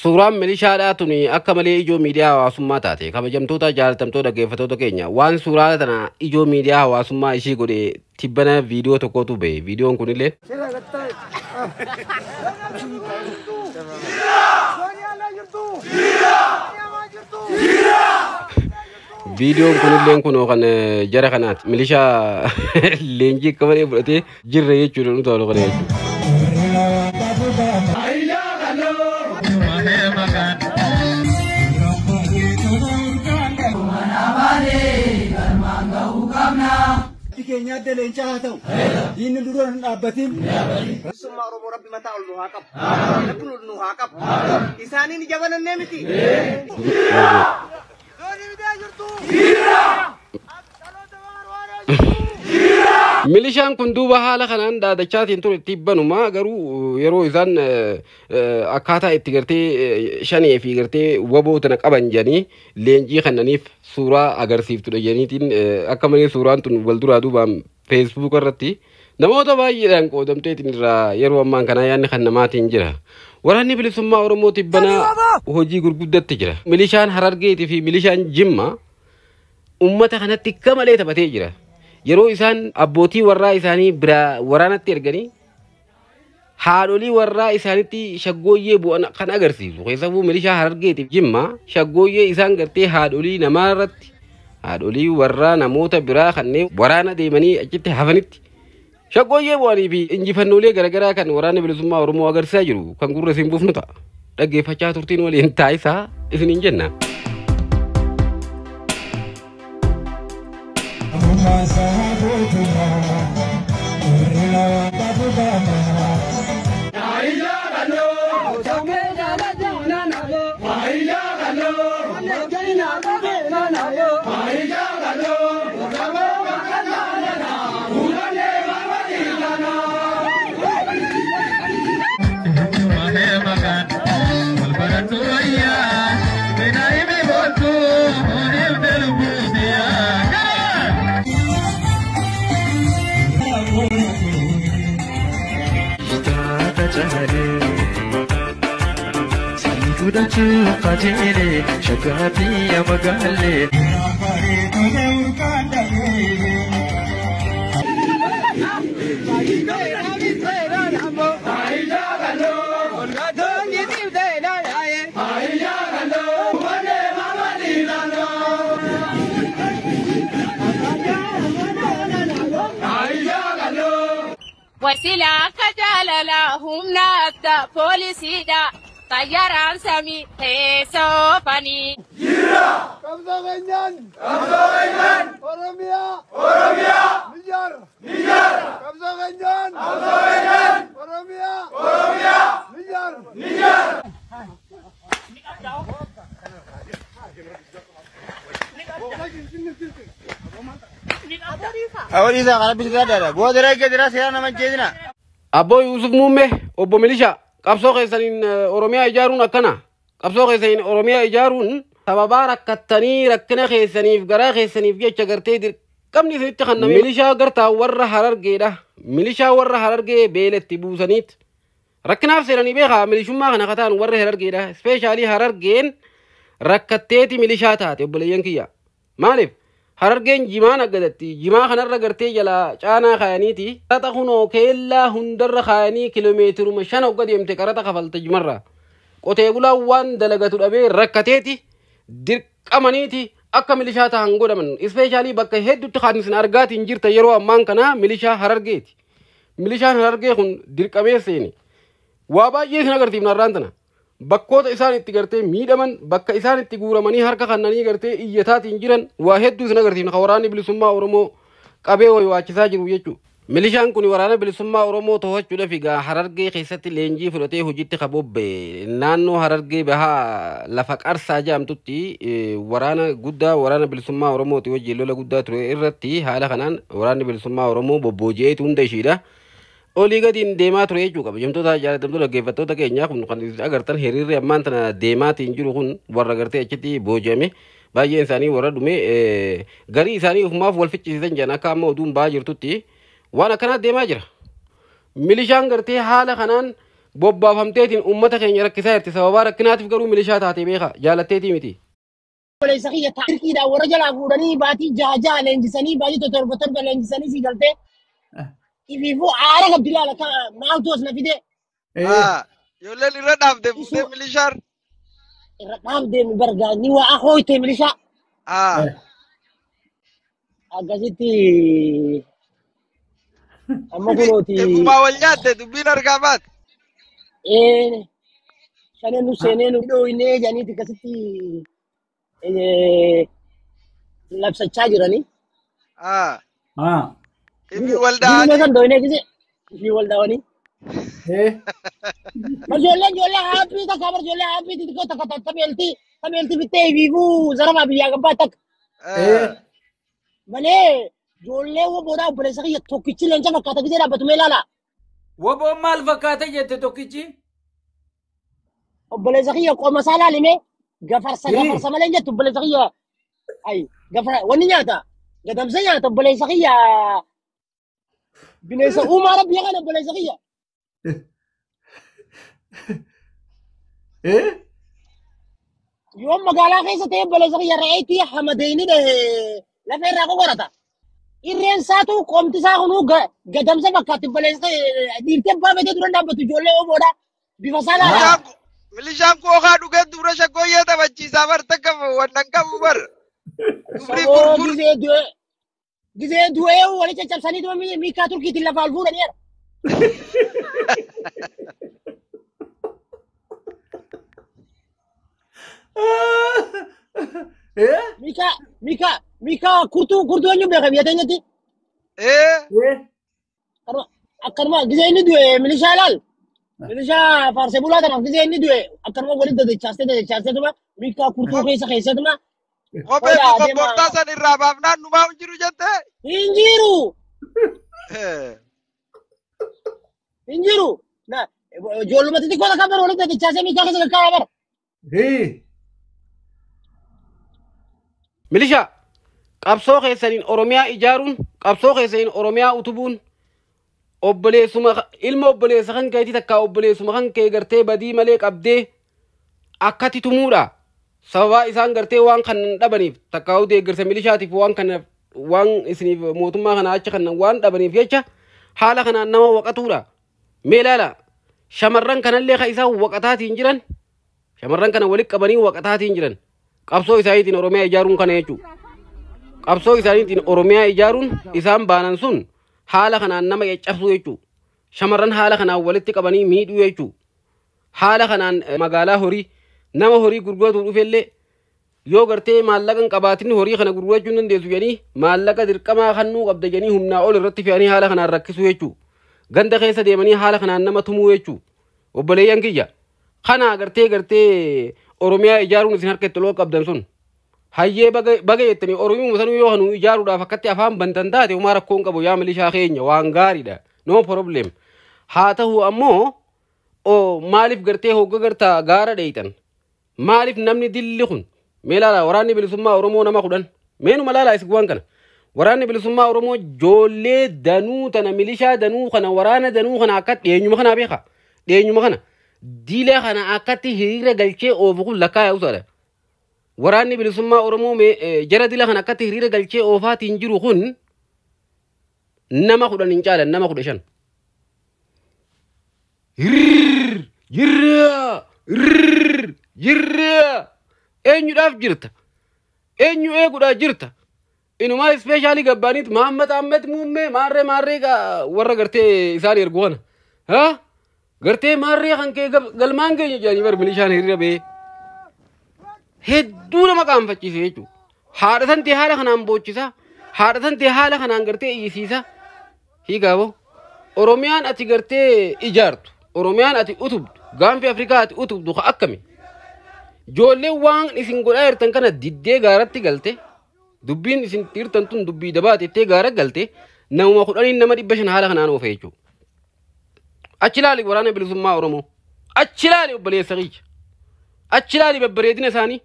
Suuraan milishaadhaa tuni akka malee ijoo miidiyaa hawaasummaa taate. Kabajamtoota jaalatamtoota dhaggeeffattoota keenya, waan suuraa tana ijoo miidiyaa hawaasummaa ishii godhe tibbana viidiyoo tokkotu ba'e. Viidiyoon kunillee viidiyoon kunilleen kunoo kan jara kanaati. Milishaa leenjii akka malee fudhatee jirra jechuudha nu ta'u kana jechuudha. Keenya adda leencaa haa ta'u. Diinni dura hin dhaabbatin. Bilisummaa Oromoo Rabbi mataa ol nu haa qabu. Rabbi ol nu haa qabu. Isaaniin jabanannee miti. Milishaan kun duuba haala kanaan dhaadachaatiin ture tibbanuma, garuu yeroo isaan akkaataa itti gartee shanee fi gartee waboo tana qaban jedhanii leenjii kannaniif suuraa agarsiiftudha jedhaniitiin akka malee suuraan tun wal duraa duubaan feesbuuk irratti namoota baay'eedhaan qoodamteetiin irraa yeroo ammaan kanaa yaadni kan namaatiin jira. Waraanni bilisummaa Oromoo tibbanaa hojii gurguddatti jira. Milishaan Harargeetii fi milishaan Jimma ummata kanatti akka malee taphatee jira. Yeroo isaan abbootii warraa isaanii biraa waraanatti erganii haadholii warraa isaanitti shaggooyyee bu'an kan agarsiisu. Keessafuu milishaa Harargeetiif Jimma shaggooyyee isaan gartee haadholii namaa irratti haadholii warraa namoota biraa kanneen waraana deemanii achitti hafanitti shaggooyyee bu'anii fi injifannoolee garaagaraa kan waraanni bilisummaa Oromoo agarsiisaa jiru kan gurra isin buufnu ta'a. Dhaggeeffachaa turtiin waliin taayisaa isiniin jenna. Wasila akka jaalala humna adda poolisiidha. Xayyaaraan samii teessoo fanii. Qabsoo keenyaan. Qabsoo keenyaan. Oromiyaa. Oromiyaa. Nijar. Nijar. Qabsoo keenyaan. Qabsoo keenyaan. Oromiyaa. Oromiyaa. Nijar. Nijar. Awwaalisaa kana bitaa dha. Booda reeggee jira seera nama jeedina. Abboo Yuusuf Muummee, obbo Milishaa, qabsoo keessaniin Oromiyaa ijaaruun akkana. Qabsoo keessaniin Oromiyaa ijaaruun sababaa rakkattanii rakkina keessaniif garaa keessaniif jecha gartee dirqamni isinitti kenname. Milishaa gartaa warra Harargeedha. Milishaa warra Harargee beelatti buusaniit. Rakkinaaf seenanii beekaa milishummaa kana kataan warra Harargeedha. Ispeeshaalii Harargeen rakkatteeti milishaa taate obboleeyyan kiyya. Maaliif? Harargeen jimaa naggadatti. Jimaa kanarra gartee jala caanaa kaayaniiti. Qaraxa kunoo keellaa hundarra kaayanii kiiloomeetiruma 5 hogga deemte qaraxa kafalte jimarra. Qotee bulaan waan dalagatu dhabee rakkateeti dirqamaniiti akka milishaa ta'an godhaman. Ispeeshaalii bakka hedduutti kan isin argaatiin jirta yeroo ammaan kana milishaa Harargeeti. Milishaan Harargee kun dirqamee seeni. Waa baay'ee isin agarsiifna har'aan tana. Bakkoota isaan itti gartee miidhaman, bakka isaan itti guuramanii harka kannanii gartee iyyataatiin jiran waa hedduu isin agarsiifna. Kan waraanni bilisummaa Oromoo qabee waachisaa jiru jechuudha. Milishaan kun waraana bilisummaa Oromoo to'achuudhaaf egaa Harargee keessatti leenjii fudhatee hojiitti kan bobba'e. Naannoo Harargee bahaa lafa Qarsaa jedhamtutti waraana guddaa waraana bilisummaa Oromooti wajjin lola guddaa ture irratti haala kanaan waraanni bilisummaa Oromoo bobbooji'eetu hunda ishiidha. Olii gadiin deemaa ture jechuudha. Kabajamtoota jaalatamtoota dhaggeeffattoota keenyaa kun kan isin agartan hiriirri ammaan tana deemaatiin jiru kun warra gartee achitti booji'ame. Baay'een isaanii warra dhume garii isaanii ofumaaf wal ficcisiisan jedhan akka amma oduun ba'aa jirtutti waan akkanaa deemaa jira. Milishaan gartee haala kanaan Bobbaafamteetiin uummata keenya rakkisaa jirti. Sababaa rakkinaatiif garuu milishaa taatee beeka jaalatteetii miti. Obboleessa kiyya taarkiidhaan warra jalaa fuudhanii baatii jaha jaha leenjisanii baatii torba torba leenjisanii si galtee ifiifuu aara qabdi laala maaltu as na fide. Ijoolleen irra dhaabde fuutee milishaan. Irra dhaabdee mi bargaa ni waa akooyte milishaa. Akkasitti amma kunooti. Eegumaa wal nyaatte dubbiin argaa baate. Shaneen nu seenee nu dhooynee jedhaniiti akkasitti labsachaa jiranii. Ifi wal dhahanii. Kan dhooynee gise ifi wal dhahanii. Ijoolleen ijoollee haappii takka bar ijoollee haappii xixiqqoo takka tameeltii tameeltii bittee ifiifuu zarafaa biyyaa gabbaa takka. Malee ijoollee woboodhaa obboleessa kiyya tokkichi leenca fakkaata gisee dhaabbatu mee ilaala. Woboon maal fakkaata jette tokkichi? Obboleessa kiyya qoma isaa ilaalime gafarsa gafarsa malee hin jettu obboleessa kiyya. Ayi gafara wanni nyaata gadamsa nyaata obboleessa kiyya bineensa uumaa rabbi kana obboleessa kiyya. Yoo magaalaa keessa ta'e obboleessa kiyya re'eetii hamadeenii lafa irraa qoqorata. Irreen isaatu qomti isaa kunuu gadamsa fakkaatti obboleessa dhiirtee abbaa feetee dura dhaabbatu ijoollee oboodha. Bifa isaa laala. Milishaan kookaa dhugee dubra shaggooyyee taphachiisaa bar takka wannan qabu bar. Dubri gurgur. Gizee du'ee wali caccabsanii duma miikaa Turkiitiin lafa ol fuudhaniidha. Miikaa miikaa miikaa kurtuu kurtuu eenyu beeka biyya teenyatti? Akkanuma gizee inni du'e milishaa ilaal. Milishaa faarsee bulaa tanaaf gizee inni du'e akkanuma walitti dadachaastee dadachaastee tuma miikaa kurtuu keessa keessatuma. Kophee fi kombortaa san irraa baafnaan numaa hin jiru jettee? Hin jiru. Hin jiru. Ijoolluma xixiqqoo takka bara walitti dadachaastee miikaa keessa kakkaa'aa bara. Milishaa qabsoo keessaniin Oromiyaa ijaaruun qabsoo keessaniin Oromiyaa utubuun obboleessuma ilma obboleessa kan keetii takka obboleessuma kan kee gartee badii malee qabdee akkatti tumuudha. Sababaa isaan gartee waan kan dhabaniif takka deeggarsa milishaatiif waan kana waan isiniif mootummaa kana achi kan waan dhabaniif jecha haala kanaan nama waqatuudha. Mee ilaala shamarran kanallee kan isaan waqataatiin jiran shamarran kana walitti qabanii waqataatiin jiran qabsoo isaaniitiin Oromiyaa ijaaruun kana jechuudha. Qabsoo isaaniitiin Oromiyaa ijaaruun isaan baanan sun haala kanaan nama caccabsuu jechuudha. Shamarran haala kanaan walitti qabanii miidhuu jechuudha. Haala kanaan magaalaa horii nama horii gurguratu dhufellee yoo gartee maallaqa hin qabaatin horii kana gurgurachuu hin dandeessu jedhanii maallaqa dirqamaa kennuu qabda jedhanii humnaa ol irratti fe'anii haala kanaan rakkisuu jechuudha. Ganda keessa deemanii haala kanaan nama tumuu jechuudha. Obboleeyyan kiyya kana gartee Oromiyaa ijaaruun isin harka itti loo qabdan sun hayyee baga jettanii Oromiyaa sanuu yoo kanu ijaaruudhaaf akkatti afaan bantan taate homaa rakkoon qabu yaa milishaa keenya waan gaariidha. No problem. Haa ta'u ammoo maaliif gartee hogga gartaa gaara dheeytan? Maaliif namni dilli kun mee ilaalaa waraanni bilisummaa Oromoo nama 10 meenuma ilaalaa isin waan kana waraanni bilisummaa Oromoo ijoollee danuu tana milishaa danuu kana waraana danuu kana akka dhiyeenyuma kanaa beeka dhiyeenyuma kana diila kana akkatti hiriira galchee oofu kun lakkaa yaa'uusaadha. Waraanni bilisummaa Oromoo jara dila kana akkatti hiriira galchee oofaatiin jiru kun nama 10 hin caalan nama 15. Hirr jirra hirr jirra eenyudhaaf jirta eenyu eeguudhaaf jirta inumaa ispeeshaalii gabbaaniit Mahammad Ahmed Muummee maarree maarree warra gartee isaan ergu kana haa gartee maarree kan kee galmaan keenya jedhanii bar milishaan hiriira ba'ee hedduu nama qaanfachiise jechuudha. Haadha tantee haala kanaan boochisa haadha tantee haala kanaan gartee iyyisiisa hiikaaboo Oromiyaan ati gartee ijaartu Oromiyaan ati utubdu gaanfi Afrikaa ati utubdu ka akkami ijoolleen waan isin godhaa jirtan kana diddee gaaratti galte dubbiin isin jirtan tun dubbii dabaatettee gaara galte namuma 10 nama 500 haala kanaan oofe jechuudha. Achi ilaali waraana bilisummaa Oromoo achi ilaali obboleessa kiyya achi ilaali babbareedina isaanii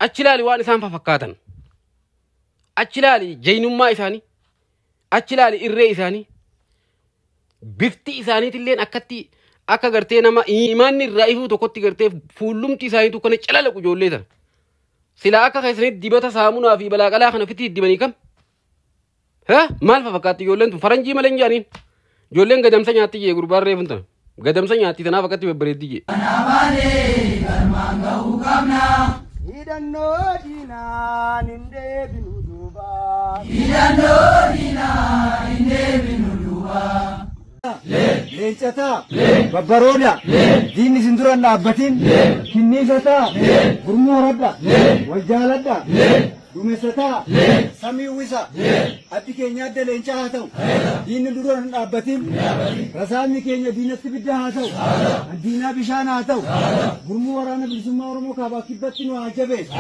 achi ilaali waan isaan fafakkaatan achi ilaali jaynummaa isaanii achi ilaali irree isaanii bifti isaaniitilleen akkatti Akka gartee nama imaanni irraa ifuu tokkotti gartee fuullumti isaaniitu kana calalaqu ijoollee tana. Silaa akka keessanitti dibata saamunaa fi balaaqalaa kana ofitti dibanii kam? Ha? Maal fa fakkaatti ijoolleen tun faranjii malee hin jaaniin. Ijoolleen gadamsa nyaatti jee gurbaan reefun tana. Gadamsa nyaatti tanaaf akkatti babbareeddi jee. Hidhannoo diinaan hin deebinu duuba. Leencataa. Babbarooda. Diinni isin dura hin dhaabbatin. Kinniisataa. Gurmuu horadha. Wal jaaladha. Duumessataa. Samii uwwisa. Addi keenya adda leencaa haa ta'u. Diinni dura hin dhaabbatin. Rasaasni keenya diinatti bidda haa ta'u. Diinaa bishaan haa ta'u. Gurmuu waraana bilisummaa Oromoo kaabaa kibbatti nu haa jabeessu.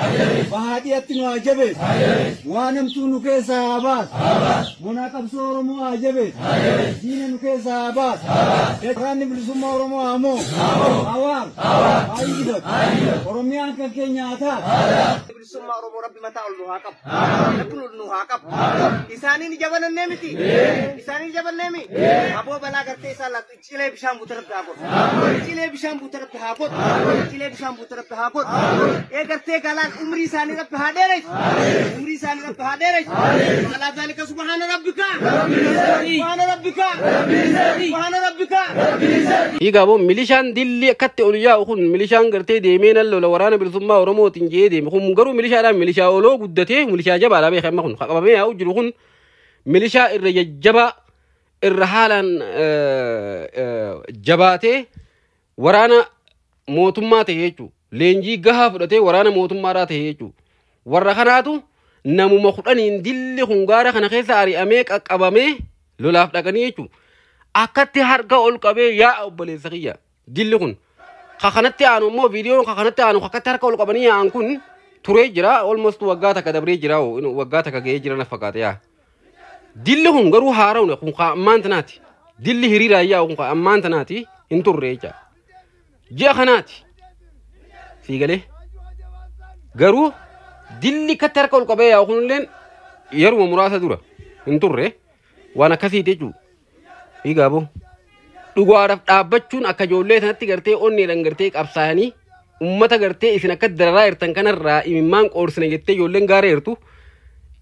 Bahaa dhiyaatti nu haa jabeessu. Waan hamtuu nu keessaa haa baasu. Monaa qabsoo Oromoo haa jabeessu. Diina nu keessaa haa baasu. Waraanni bilisummaa Oromoo haa moo'u. Haa waaru. Haa injifatu. Oromiyaan kan keenya haa taatu. Bilisummaa Oromoo Rabbi mataa ol nu haa qabu. Rabbi ol nu haa qabu. Isaaniin jabannee miti. Isaaniin jabannee mi. Aboo balaa gartee isaan laatu cilee bishaan buute Rabbi haa godhu. Cilee bishaan buute Rabbi haa godhu. Cilee bishaan buute Rabbi haa godhu. Ee gartee galaan umrii isaanii Rabbi haa dheeressu. Umrii isaanii Rabbi haa dheeressu. Alaa zaalika subhaana rabbika. Subhaana rabbika. Subhaana rabbika. Hiigaa milishaan dilli akkatti ol yaa'u kun milishaan gartee deemee nan lola waraana bilisummaa Oromootiin jee deeme kun garuu milishaadhaan milishaa oloo guddatee milishaa jabaadha beeka amma kun qabamee yaa'u jiru kun milishaa irra jajjabaa irra haalaan jabaatee waraana mootummaa ta'e jechuudha. Leenjii gahaa fudhatee waraana mootummaadhaa ta'e jechuudha. Warra kanaatu namuma 10 dilli kun gaara kana keessa ari'amee qaqqabamee lolaaf dhaqanii jechuudha. Akkatti harka ol qabee yaa'a obboleessa kiyya dilli kun. Kanatti aanu immoo viidiyoon kanatti aanu akkatti harka ol qabanii yaa'an kun turee jira almost waggaa takka dabree jira waggaa takka ga'ee jira na fakkaate yaa. Dilli kun garuu haara'uudha kun ammaan tanaati. Dilli hiriiraan yaa'u kun ammaan tanaati hin turre jecha. Ji'a kanaati. Siigalee. Garuu dilli akkatti harka ol qabee yaa'u kunilleen yeruma muraasa dura hin turre waan akkasiiti jechuudha. Hiigaa dhugaadhaaf dhaabbachuun akka ijoollee sanatti gartee onneedhaan gartee qabsaa'anii uummata gartee isin akka dararaa jirtan kanarraa imimmaan qoorsina jettee ijoolleen gaara jirtu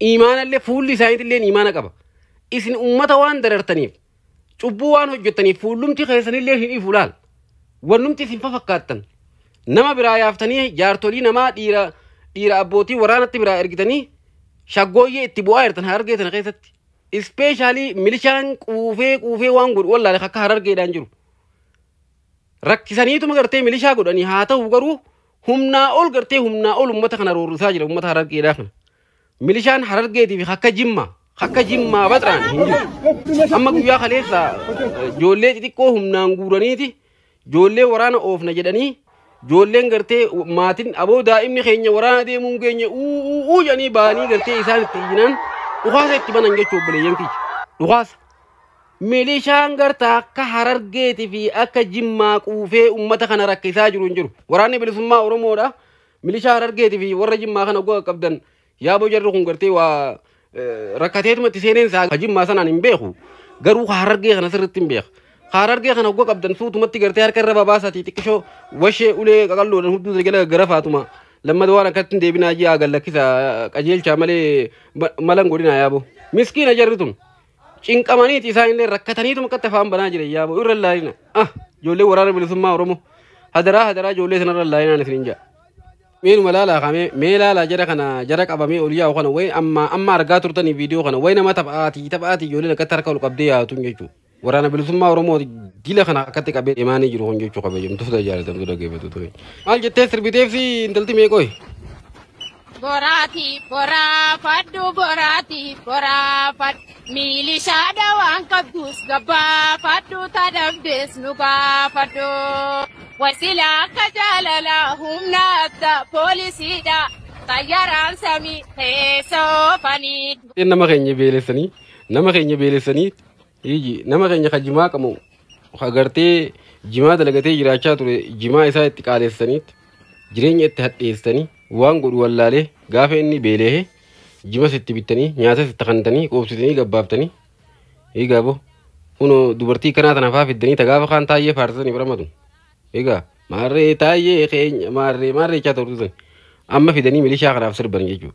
imaanallee fuulli isaaniitillee imaana qaba. Isin uummata waan darartaniif cubbuu waan hojjettaniif fuullumti keessanillee hin ifu laal. Wannumti isin fafakkaattan nama biraa yaaftanii jaartolii namaa dhiira abbootii waraanatti biraa ergitanii shaggooyyee itti bu'aa jirtan harargee tana keessatti. Ispeeshaalii milishaan quufee waan godhu wallaale akka harargeedhaan jiru. Rakkisaniituma gartee milishaa godhanii haa ta'u garuu humnaa ol gartee humnaa ol uummata kana roorrisaa jira uummata harargeedhaa kana. Milishaan harargeetii fi akka jimmaa baxraan hin jiru. Amma guyyaa kaleessa ijoollee xixiqqoo humnaan guuraniiti ijoollee waraana oofna jedhanii ijoolleen gartee maatiin aboo daa'imni keenya waraana deemuun keenya uu jedhanii ba'anii gartee isaan itti iyyinaan dhukaasa itti banan jechuun obboleeyyan kiyya. Dhukaasa. Milishaan gartaa akka harargeetii fi akka jimmaa quufee uummata kana rakkisaa jiru hin jiru. Waraanni bilisummaa Oromoodha. Milishaa harargeetii fi warra jimmaa kana goga qabdan yaaboo jarri kun gartee waa rakkateetuma itti seeneen isaa jimmaa sanaan hin beeku. Garuu harargee kana sirriitti hin beeku. Harargee kana goga qabdan suutumatti gartee harka irra babaasatii xiqqishoo washee ulee qaqalloodhaan hudduu jala gara faatuma. Lammata waan akkatti hin deebinaa ji'a gallakkisa qajeelchaa malee malan godhinaa yaaboo. Miskiina jarri tun cinqamaniiti isaan illee rakkataniituma akkatti afaan banaa jiran yaaboo irra laalina. Ah ijoollee waraana bilisummaa Oromoo hadaraa hadaraa ijoollee sanarra laalinaan isin hin ja'a. Meenuma laalaa kamee mee laalaa jara kana jara qabamee ol yaa'u kana wayi amma argaa turtanii viidiyoo kana wayi nama taphaatii ijoolleen akkatti harka ol qabdee yaa'atuun jechuudha. Waraana bilisummaa Oromoo dila kana akkatti qabee deemaanii jiru kun jechuu kabajamtoota jaalatamtuu dhaggeeffattoota. Maal jettee sirbiteef si intalti meeqooyi? Boraatii boraafadhu boraatii boraafadhu miilishaadha waan qabdus gabbaafadhu tadabdees nu gaafadhu. Wasila akka jaalalaa humna adda poolisiidha xayyaaraan samii teessoofanii. Nama keenya beelessanii nama keenya beelessanii iji nama keenya ka jimaa qabu ka gartee jimaa dalagatee jiraachaa ture jimaa isaa itti qaalessaniitti jireenya itti hadheessanii waan godhu wallaalee gaafa inni beelee jimas itti bittanii nyaatas itti kantanii qoobsitanii gabbaaftanii eegaa boo Kunoo dubartii kanaa tana faa fiddanii ta gaafa kaan taayyee faarsisanii biramatu. Egaa maarree taayyee keenya maarree maarree jechaa turtan amma fidanii milishaa kanaaf sirban jechuudha.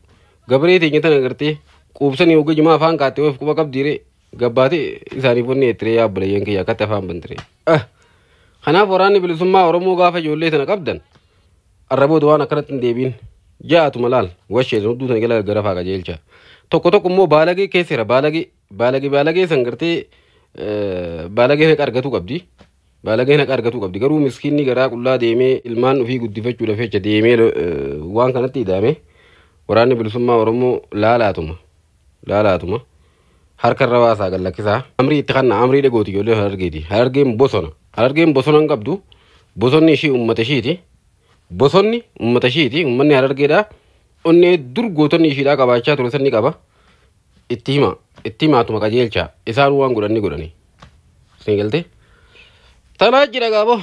Gabaree teenya tana gartee quubsanii hogga jimaa afaan kaattee of quba qabdiire gabbaatee isaaniif wanni ettiree yaabbalayyan kiyya akkatti afaan bantiree. Kanaaf waraanni bilisummaa Oromoo gaafa ijoollee tana qabdan arrabooda waan akkanatti hin deebiin ja'atuma laal washeetan hudduu tana gala gara faa qajeelcha. Tokko tokko immoo baalagee keesseera baalagee baalagee baalagee san gartee baalagee haqa argatuu qabdi. Baalageen haqa argatuu qabdi. Garuu miskiinni garaa qullaa deemee ilmaan ofii guddifachuudhaaf jecha deemee waan kanatti hidhame waraanni bilisummaa Oromoo laalaatuma. Laalaatuma. Harka irra baasaa gallakkisaa. Amrii itti kanna amrii dhagooti ijoollee Harargeeti. Harargeen bosona. Harargeen bosona hin qabdu. Bosonni ishii uummata ishiiti. Bosonni uummata ishiiti. Uummanni Harargeedhaa. Onnee dur gootonni ishiidhaa qabaachaa ture sanni qaba. Itti hima. Itti himaatuma qajeelcha. Isaan waan godhan ni godhani. Isin galtee? Tanaa jira gaaboo.